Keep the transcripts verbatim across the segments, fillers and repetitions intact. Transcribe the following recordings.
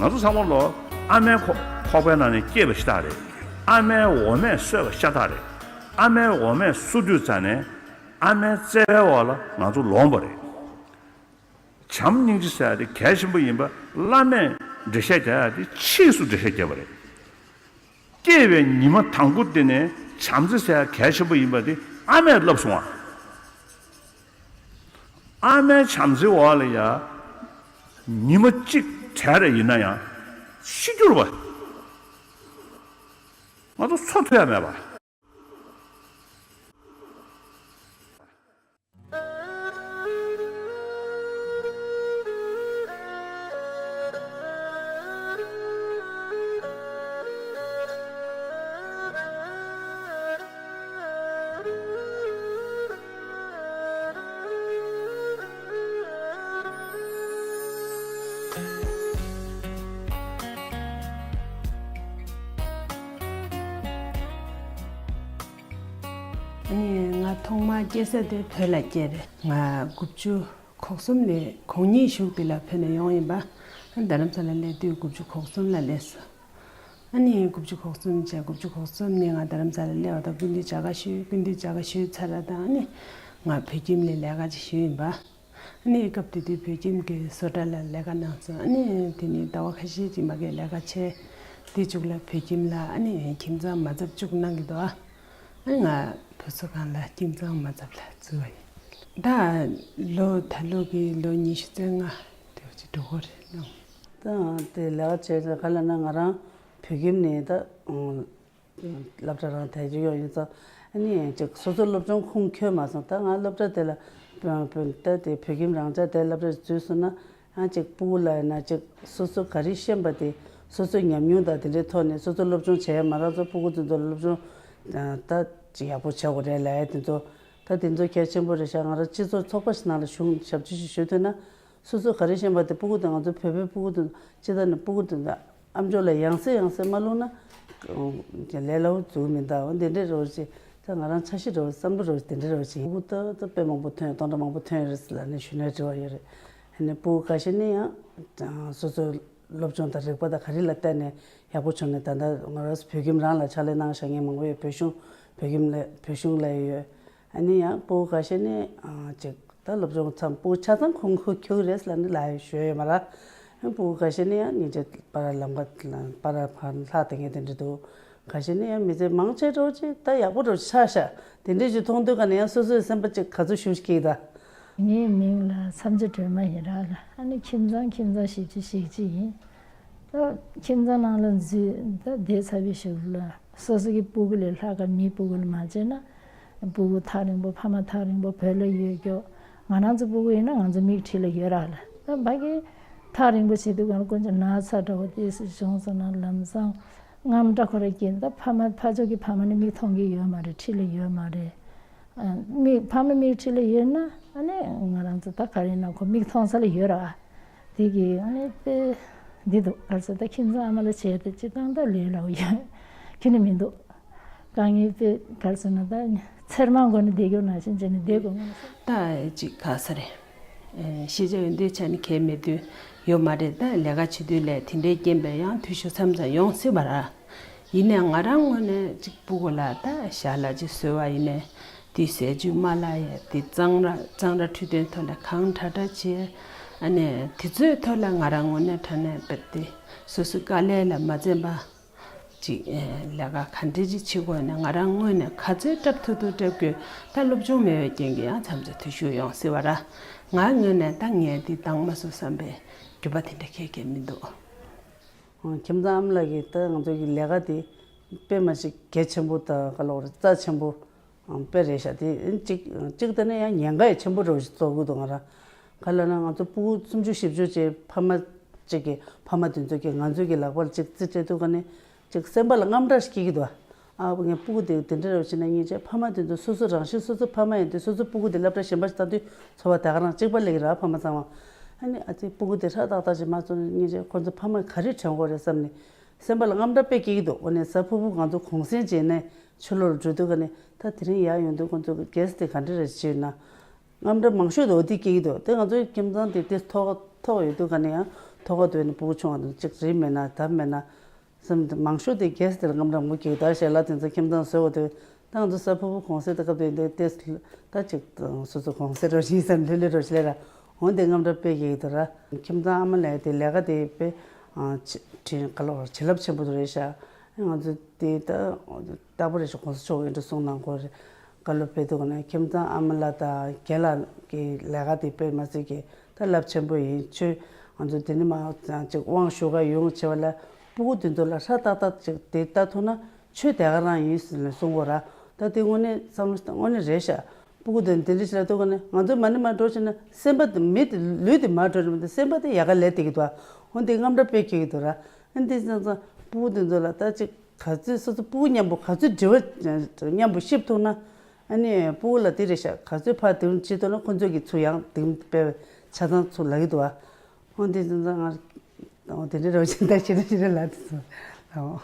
ང་ཚོ་ཚང་མ་ལོ་ཨ་མའི་ཁོག་ཁོག་པའི་ནང་ནས་སྐྱེས་པ་ཤ་སྟག་རེད། ཨ་མའི་འོ་མས་གསོས་པ་ཤ་སྟག་རེད། ཨ་མའི་འོ་མས་གསོ་དུས་ཙ་ནས་ཨ་མའི་བརྩེ་བའི་འོག་ལ་ང་ཚོ་ལོངས་པ་རེད། བྱམས་སྙིང་རྗེ་ཟེར་ཡ་དེ་གལ་ཆེན་པོ་ཡིན་པ་བླ་མས་འགྲེལ་བཤད་རྒྱག་ཡ་དེ་ཕྱིས་སུ་འགྲེལ་བཤད་བརྒྱབ་པ་རེད། སྐྱེས་པའི་ཉི་མ་དང་པོ་དེ་ནས་བྱམས་བརྩེ་ཟེར་ཡ་གལ་ཆེན་པོ་ཡིན་པ་དེ་ཨ་མས་བསླབས་སོང་བ། ཨ་མའི་བྱམས་བརྩེའི་འོག་ལ་ཡ། ཉི་མ་གཅིག་བྲལ་རེ་ཡིན་ན་ཡང་ཤི་འགྱུར་བ། ང་ཚོ་འཚོ་ཐུབ་ཡ་མེད་པ། ཨ་ནི་ང་ཐོག་མར་སྐྱེས་ས་དེ་བོད་ལ་སྐྱེས་རེད། ང་དགུ་བཅུ་གོ་གསུམ་ནས་གོ་གཉིས་གཞུག་དེ་ལ་བོད་ནས་ཡོང་ཡིན་པ། རྡ་རམ་ས་ལ་སླེབས་དུས་དགུ་བཅུ་གོ་གསུམ་ལ་སླེབས་སོང་། ཨ་ནི་དགུ་བཅུ་གོ་གསུམ་བྱས། དགུ་བཅུ་གོ་གསུམ་ནས་ང་རྡ་རམ་ས་ལ་སླེབས་པ་དང་། སྐུ་མདུན་མཇལ་ཁ་ཞུས། སྐུ་མདུན་མཇལ་ཁ་ཞུས་ཚར་བ་དང་། ཨ་ནི་ང་བོད་ཁྱིམ་ལ་ལས་ཀ་ཅིག་ཞུས་ཡིན་པ། ཨ་ནི་སྐབས་དེ་དུས་བོད་ཁྱིམ་གྱི་བཟོ་གྲྭ་ལ་ལས་ཀ་གནང་སོང་། ཨ་ནི་དེ་ནས་ཟླ་བ་ཁ་ཤས་ཅིག་མ་གི་ལས་ཀ་བྱས། དེ་མཇུག་ལ་བོད་ཁྱིམ་ལ་ཨ་ནི་ཁྱིམ་ཚང་མ་ཚབ་བཅུག་གནང་གི་འདུག་ཨ་ནི་ང་བུ་གསོ་ཁང་ལ་ཁྱིམ་ཚང་མ་ཚབ་ལ་འཛུལ་བ་ཡིན། ད་ལོ་ད་ལོ་གི་ལོ་ཉི་ཤུ་རྩ་ལྔ་དེ་བ་ཅིག་འགྲོ་གི་རེད་ནང་། ད་དེ་ལས་ཀ་བྱས་ཚེ་ག་ལ་ན་ང་རང་བོད་ཁྱིམ་ནས་ད། སློབ་གྲྭ་རང་དལ་གྱི་ཡོད་ཡིན་ཙང་། ཨ་ནི་ཅིག་སོ་སོ་སློབ་སྦྱོང་ཁུངས་འཁྱོལ་མ་སོང་། ད་ང་སློབ་གྲྭ་དེ་ལ་བོད་བོད་ད་དེ་བོད་ཁྱིམ་རང་འཇགས་དེ་སློབ་གྲྭ་འཛུལ་སོང་ན། ཡང་ཅིག་སྤུ་གུ་ལ་ཡིན་ན་ཅིག་སོ་སོ་ག་རེ་ཤེས་པ་དེ་སོ་སོའི་ཉམས་མྱོང་དང་དེ་འདྲའི་ཐོག་ནས་སོ་སོ་སློབ་སྦྱོང་བྱས་མ་རག་ཙང་སྤུ་གུ་དེ་ཚོ་སློབ་སྦྱོང་ད་ཅིག་ཡག་པོ་བྱེད་དགོས་རེད་ལབ་ཡ་དེ་ཚོ། ད་དེ་ཚོ་གལ་ཆེན་པོ་རེད་ཤག་ང་རང་སྤྱི་ཚོགས་ཚོགས་པ་ཞིག་ནང་ལ་ཞུགས་ཞབས་ཕྱི་ཞིག་ཞུ་ཐུབ་ན། སོ་སོ་ག་རེ་ཤེས་པ་དེ་སྤུ་གུ་དང་། ང་ཚོ་བོད་པའི་སྤུ་གུ་དང་སྤྱི་བཏང་ནས་སྤུ་གུ་དང་ཨ་མཆོག་ལ་ཡང་སེ་ཡང་སེ་མ་བླུགས་ན་ལས་སླ་བོ་འཛུགས་མི་འདུག་འོ་དེ་འདྲའི་རོ་ཅིག་ད་ང་རང་འཆར་གཞི་རོ་བསམ་བློ་རོ་དེ་འདྲའི་རོ་ཅིག་སྤུ་གུ་ད་ད་དཔེ་མང་པོ་ཐོན། སྟོང་ཕྲག་མང་པོ་ཐོན་ཡོད་རེད་ཟེར་ལབ་ནས་ཞུ་ནས་དྲི་བ་ཡོད་རེད། ཨ་ནི་སྤུ་གུ་ཁ་ཤས་ནི་ཡང་སོ་སོའི་སློབ་སྦྱོང་དང་རིག་པ་དང་ག་རེ་ལ་བརྟེན་ནས་ཡག་པོ་བྱུང་ནས་ད་ལྟ་ང་རང་བོད་ཁྱིམ་རང་ལ་ཕྱག་ལས་གནང་བཞག་མཁན་མང་པོ་ཡོད། བོད་གཞུང་བོད་ཁྱིམ་ལ་བོད་གཞུང་ལ་ཡོད། ཨ་ནི་ཡང་སྤུ་གུ་ཁ་ཤས་ནི་ཨ་ཅིག་ད་སློབ་སྦྱོང་མཚམས་སྤུ་གུ་ཆ་ཚང་ཁུངས་ཁུ་ཁྱུག་རེད་ལབ་ནི་ལབ་ཡོད་ཞུ་ཡོད་མ་རེད། ཨ་སྤུ་གུ་ཁ་ཤས་ནི་ཡང་སྙིང་རྗེ་པར་ལམ་ཁ་པར་ཕར་ལྷག་བསྡད་མཁན་དེ་འདྲ་འདུག་ཁ་ཤས་ནི་ཡང་མི་ཚེ་མང་ཆེ་འགྲོ་ཅིག་ད་ཡག་པོ་འགྲོ་ཆགས་ཤག་དེ་འདྲ་ཅིག་མཐོང་དུས་ག་ནས་ཡང་སོ་སོའི་སེམས་པ་ཅིག་ག་ཚོད་ཞུ་ཞིག་གིས་ད། ངའི་མིང་ལ་མཚམས་བཅད་སྒྲོལ་མ་ཡིན་ར་ལ། ཨ་ནི་ཁྱིམ་ཚང་ཁྱིམ་ཚང་ཞིག་ཅིག་ཞིག་ཅིག་ཡིན། ད་ཁྱིམ་ཚང་ནང་ལ་འཛུལ་ད་བསྡད་ཚར་བའི་གཞུག་ལ་སོ་སོ་གི་སྤུ་གུ་ལས་ལྷག་ག་མིའི་སྤུ་གུ་ལ་མ་བྱས་ན། སྤུ་གུ་ཐག་རིང་པོ་ཕ་མ་ཐག་རིང་པོ་བོད་ལ་ཡོད་ཀྱོག་ང་རང་ཚོ་སྤུ་གུ་ཡིན་ན་ང་ཚོ་མིག་འཁྲིས་ལ་ཡོད་ར་ལ། ད་ཕ་གི་ཐག་རིང་པོ་བྱེད་དུས་གང་དཀོན་མཆོག་ན་ཚ་འདྲ་བོ་དེ་སུ་བྱུང་སོང་ན་ལམ་སང་རྔམ་སྐྲག་ཁོ་ར་སྐྱེས། ད་ཕ་མ་ཕ་ཕྱོགས་ཀྱི་ཕ་མ་ནི་མིག་མཐོང་གི་ཡོད་མ་རེད། འཁྲིས་ལ་ཡོད་མ་རེད། མིག་ཕ་མ་མིག་འཁྲིས་ལ་ཡོད་ན་ཨ་ནི་ང་རང་ཚོ་ད་ག་རེ་ན་ཁོ་མིག་མཐོང་ས་ལ་ཡོད་ར། དེ་གི་ཨ་ནི་དཔེ་འདི་འདུག་ག་རེ་ཟེར་ད་ཁྱིམ་ཚང་ཨ་མ་ལ་བྱས་ཏེ་སྤྱི་བཏང་ད་ལས་སླ་བོ་ཡོད་ཁྱོན་ནས་མི་འདུག་དཀའ་ངལ་དཔེ་ག་རེ་ཟེར་ན་ད་ཚེར་མ་མགོ་ནས་བསྡད་རྒྱུ་ནང་བཞིན་བྱས་ནས་བསྡད་དགོས་ངོ་། ད་ཅིག་ག་ས་རེད། ཤེས་བྱ་ཡོན་ཏན་ཆ་ནས་གལ་མེད་དུས་ཡོད་མ་རེད། ད་ལས་ཀ་བྱེད་དུས་ལས་དེ་འདྲའི་རྐྱེན་པས་ཡང་འཐུས་ཤོར་མཚམས་མཚམས་ཡོང་སྲིད་པ་ར། ཡིན་ནའི་ང་རང་ངོས་ནས་གཅིག་སྤུ་གུ་ལ་ད་ཞྭ་ལ་ཅིག་བཟོས་པ་ཡིན་ནའི་དེའི་ཟས་བཅུད་མ་བརླག་ཡས་དེ་གཙང་ར་གཙང་ར་འཕྲོད་བསྟེན་ཐོག་ལ་གང་དྲག་དྲག་བྱས། ཨ་ནི་དེ་ཚོའི་ཐོག་ལ་ང་རང་ངོས་ནས་དྲང་གནས་དཔེ་དེ་སོ་སོའི་དཀའ་ལས་ལ་མ་འཛེམས་པ་ཅིག་ལས་ཀ་ག་འདྲ་ཅིག་བྱེད་དགོས་ནས་ང་རང་ངོས་ནས་ག་ཚོད་སྐྲག་ཐུབ་ཐུབ་སྐྲག་དགོས། ད་སློབ་སྦྱོང་མེད་པའི་རྐྱེན་གྱིས་ཡང་མཚམས་མཚམས་འཐུས་ཤོར་ཡོང་སྲིད་པ་ར། ང་ངོས་ནས་ད་ངས་འདི་འདང་མ་སོང་བསམ་པའི་འགྱོད་པ་དེ་འདྲ་གང་ཡང་མི་འདུག་ཁྱིམ་ཚང་ཨ་མ་ལགས་ཀྱིས་ད་ང་ཚོ་གི་ལས་ཀ་དེ་དཔེ་མ་ཞིག་གལ་ཆེན་པོ་དང་ག་ལབ་དགོས་རེད། རྩ་ཆེན་པོ་དཔེ་རེད་ཤག་དེ་གཅིག་གཅིག་ད་ནི་ཡང་ཉེན་ཁ་ཡང་ཆེན་པོ་འདྲ་བོ་ཞིག་ཚོར་གི་འདུག་ང་རང་ག་ལབ་ན་ང་ཚོ་སྤུ་གུ་སུམ་ཅུ་བཞི་བཅུ་ཅིག་ཕ་མ་གཅིག་གི་ཕ་མ་དེ་ཚོ་གིས་ང་ཚོ་གི་ལག་པ་ལ་ཅིག་རྩིས་སྤྲད་དུས་ག་ནས་ཅིག་སེམས་པ་ལ་དངངས་སྐྲག་ཞིག་སྐྱེ་གི་འདུག་ཨ་ངའི་སྤུ་གུ་དེ་དེ་འདྲ་རེ་བྱས་ན་སྙིང་རྗེ། ཕ་མ་དེ་ཚོ་སོ་སོ་རང་བཞིན་སོ་སོ་ཕ་མ་ཡིན་དུས་སོ་སོ་སྤུ་གུ་དེ་སློབ་གྲྭ་གཞན་པ་ཞིག་བཏང་དུས་ཚོར་བ་ད་ག་རང་གཅིག་པ་སླེབས་ཀྱི་རེད། ཕ་མ་ཚང་མ་ཨ་ནི་ཨ་ཙི་སྤུ་གུ་དེ་ཧྲ་ཏག་ཏག་ཅིག་མ་བཙུགས་ན་སྙིང་རྗེ། ཁོ་ཚོ་ཕ་མ་ག་རེ་དྲན་དགོས་རེད་བསམ་ནས་སེམས་པ་ལ་དངངས་སྐྲག་དཔེ་སྐྱེ་གི་འདུག་འོ་ནས་གཟའ་ཕུར་བུ་ང་ཚོ་གུང་སེང་བྱས་ནས་ཕྱི་ལོགས་འགྲོ་དུས་ག་ནས་ད་དེ་རིང་ཡར་ཡོང་དུས་ཁོ་ཚོ་གི་གེ་སི་དེ་ག་འདྲ་རེ་བྱས་ཡོད་ན། དངངས་སྐྲག་མང་ཤོས་དེ་འོ་དེ་སྐྱེ་གི་འདུག་དེ་ང་ཚོའི་ཁྱིམ་ཚང་དེ་དེ་ཐོག་ཐོག་ཡོད་དུས་ག་ནས་ཡང་ ཐོག་ཁ་དུས་ནས་སྤུ་གུ་ཆུང་བ་དང་གཅིག་རིལ་མེད་ན་དར་མེད་ན། སེམས་མང་ཤོས་དེ་རྒྱལ་སྲིད་ལ་རྔམ་ར་མུ་གེ་ད་ཞལ་ལག་དེ་ཚོ་ཁྱིམ་ཚང་བཟོས་པ་དེ་ཏང་དུ་ས་ཕུ་བུ་གོང་སེ་ད་སྐབས་དེ་འདི་ཏེས་ད་ཅིག་སོ་སོ་གོང་སེ་རོ་ཞིག་སམ་ལྷོད་ལྷོད་རོ་ཞིག་ལས་ར་འོན་ཏེ་རྔམ་ར་དཔེ་གེ་དུ་ར། ཁྱིམ་ཚང་ཨ་མ་ལས་དེ་ལས་ཀ་དེ་དཔེ་ཨ་ཆེ་དྲིན་ག་ལོ་བྱིན་རླབས་ཆེན་པོ་དུ་རེད་ཤག་ང་ཚོ་དེ་ད་རྟག་པར་རེ་ཞིག་གོང་ས་མཆོག་ཡིན་འགྲོ་གསུང་གནང་དགོས་རེད། བཀའ་སློབ་ཕེབས་དུས་ནས་ཁྱིམ་ཚང་ཨ་མ་ལགས་དང་རྒན་ལགས་ཀྱི་ལས་ཀ་དེ་དཔེ་མ་སྲིད་ཀྱི་ད་རླབས་ཆེན་པོ་ཡིན། ཆོས་ང་ཚོ་དེ་ནི་མ་ཅིག་དབང་ཞུ་ག་ཡོང་བྱེད་པ་ལ་སྤུ་གུ་དེ་ཚོ་ལ་ཧྲ་ཏག་ཏག་ཅིག་དེ་ལྟ་ཐུབ་ན་ཆོས་དེ་ག་རང་ཡིན་ཟེར་ནས་གསུང་གོ་ར། ད་དེ་དངོས་གནས་བསམ་བློ་དངོས་གནས་རེད་ཤག་སྤུ་གུ་དེ་དེ་འདྲ་ཞིག་ལ་ཐུག་ག་ནས་ང་ཚོ་མ་ཎི་མ་འགྲོ་ཕྱིན་ན་སེམས་པ་དེ་མི་དེ་ལུས་དེ་མ་འགྲོ་རེད་མི་དེ་སེམས་པ་དེ་ཡག་ག་ལས་དེ་གི་འདུག་འོན་ཏེ་རྔམ་སྒྲ་དཔེ་སྐྱེ་གི་འདུག་ར། ཨ་འདི་ཙང་ཙང་སྤུ་གུ་དེ་ཚོ་ལ་ད་ཅིག་ག་ཚོད་སོ་སོ་སྤུ་གུ་མཉམ་པོ་ག་ཚོད་འབྲེལ་བ་མཉམ་པོ་གཤིབ་ཐུབ་ན། ཨ་ནི་སྤུ་གུ་ལ་དེ་རེད་ཤག་ག་ཚོད་ཕར་དེ་བྱེད་ཐུབ་ན་ཁོ་ཚོས་ཀྱི་ཚུར་ཡང་དེ་སྤེལ་བའི་ཆ་ཚང་ཚུར་ལབ་ཀྱི་འདུག་བ། འོ་འདི་ཙང་ཙང་ང་འོ་དེ་འདྲ་རེད་བ་ཅིག་ད་ཞེ་དྲག་ཞེ་དྲག་ལབ་དེ་ཚོ་ལའོ།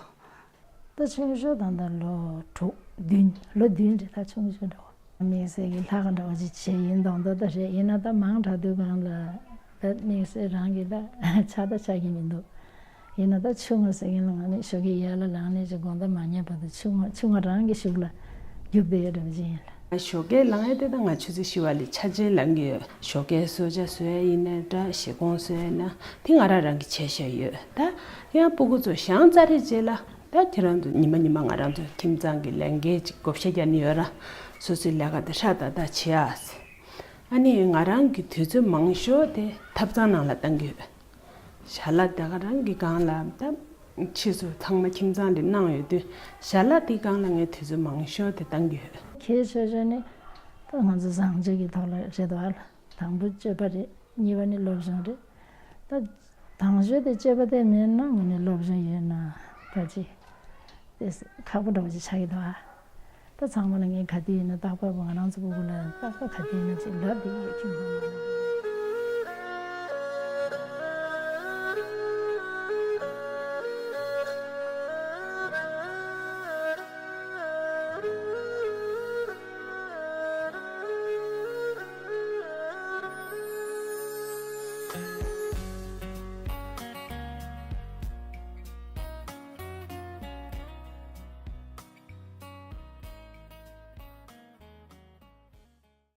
ད་ཆུང་ཤོས་དང་ད་ལོ་དྲུག་བདུན་ལོ་བདུན་རེད། ད་ཆུང་ཤོས་འདྲ་བོ། དམིགས་བསལ་གྱི་ལྷ་ཁང་འདྲ་བོ་ཅིག་བྱས་ཡིན་དང་ད་ད་རེད། ཡིན་ན་ད་མང་དྲགས་དུས་སྒང་ལ་ད་དམིགས་བསལ་རང་གི་ད་ཆགས་ད་ཆགས་ཀྱི་མི་འདུག་ཡིན་ན་ད་ཆུང་ངུ་ཟེར་མཁན་ལ་ང་ནི་ཞོགས་ཀས་ཡར་ལ་ལངས་ནས་ཅིག་དགོང་དག་མ་ཉལ་བར་དུ་ཆུང་ངུ་ཆུང་ངུ་རང་གི་གཞུག་ལ་རྒྱུགས་བསྡད་ཡོད་འདྲ་བོ་ཅིག་ཡིན་ལ། ཞོགས་ཀས་ལངས་ཡས་དེ་ད་ང་ཆུ་ཚོད་བཞི་བ་ལ་ཆ་ཆེན་ལངས་ཀྱི་ཡོད། ཞོགས་ཀས་གསོལ་ཇ་བཟོ་ཡས་ཡིན་ནའི་འདྲ་བཞེས་སྒོང་བཟོ་ཡས་ན་དེ་ང་རང་རང་གིས་བྱས་བཞག་ཡོད། ད་ཡང་སྤུ་གུ་ཚོ་ཞང་རྩ་རེ་རྗེས་ལ་ད་ཁྱེད་རང་ཚོ་ཉི་མ་ཉི་མ་ང་རང་ཚོ་ཁྱིམ་ཚང་གི་ལས་འགན་ཅིག་བགོ་བཤའ་རྒྱག་ནི་ཡོད་ར། སོ་སོའི་ལས་ཀ་དེ་ཧྲ་ཏག་ཏག་བྱེད་ཨ་ཟེར། ཨ་ནི་ང་རང་གི་དུས་ཚོད་མང་ཤོས་དེ་ཐབ་ཚང་ནང་ལ་བཏང་གི་ཡོད། ཞལ་ལག་དེ་ག་རང་གི་སྒང་ལ་ད་ཕྱིས་སུ་ཚང་མ་ཁྱིམ་ཚང་འདི་གནང་ཡོད་དུས་ཞལ་ལག་དེའི་སྒང་ལ་ངས་དུས་ཚོད་མང་ཤོས་དེ་བཏང་གི་ཡོད། གལ་ཆེ་ཤོས་ནི་ད་ང་ཚོ་བཟང་སྤྱོད་ཀྱི་ཐོག་ལ་རེད་བ་ལ། དང་པོ་སྤྱོད་པ་རེད། གཉིས་པ་ནི་སློབ་སྦྱོང་རེད། ད་དང་ཤོས་དེ་སྤྱོད་པ་དེ་མེད་ན་ངོ་ནས་སློབ་སྦྱོང་ཡོད་ན་ད་ཅི་དེ་ཁག་པོ་འདྲ་བོ་ཅིག་ཆགས་ཀྱི་འདུག་ཨ། ད་ཚང་མ་ལ་ངས་ག་དུས་ཡིན་ན་རྟག་པར་ང་རང་ཚོ་སྤུ་གུ་ལ་རྟག་པར་ག་དུས་ཡིན་ན་ཅིག་ལབ་བསྡད་ཡོད་ཁྱིམ་ཚང་མ་ལ།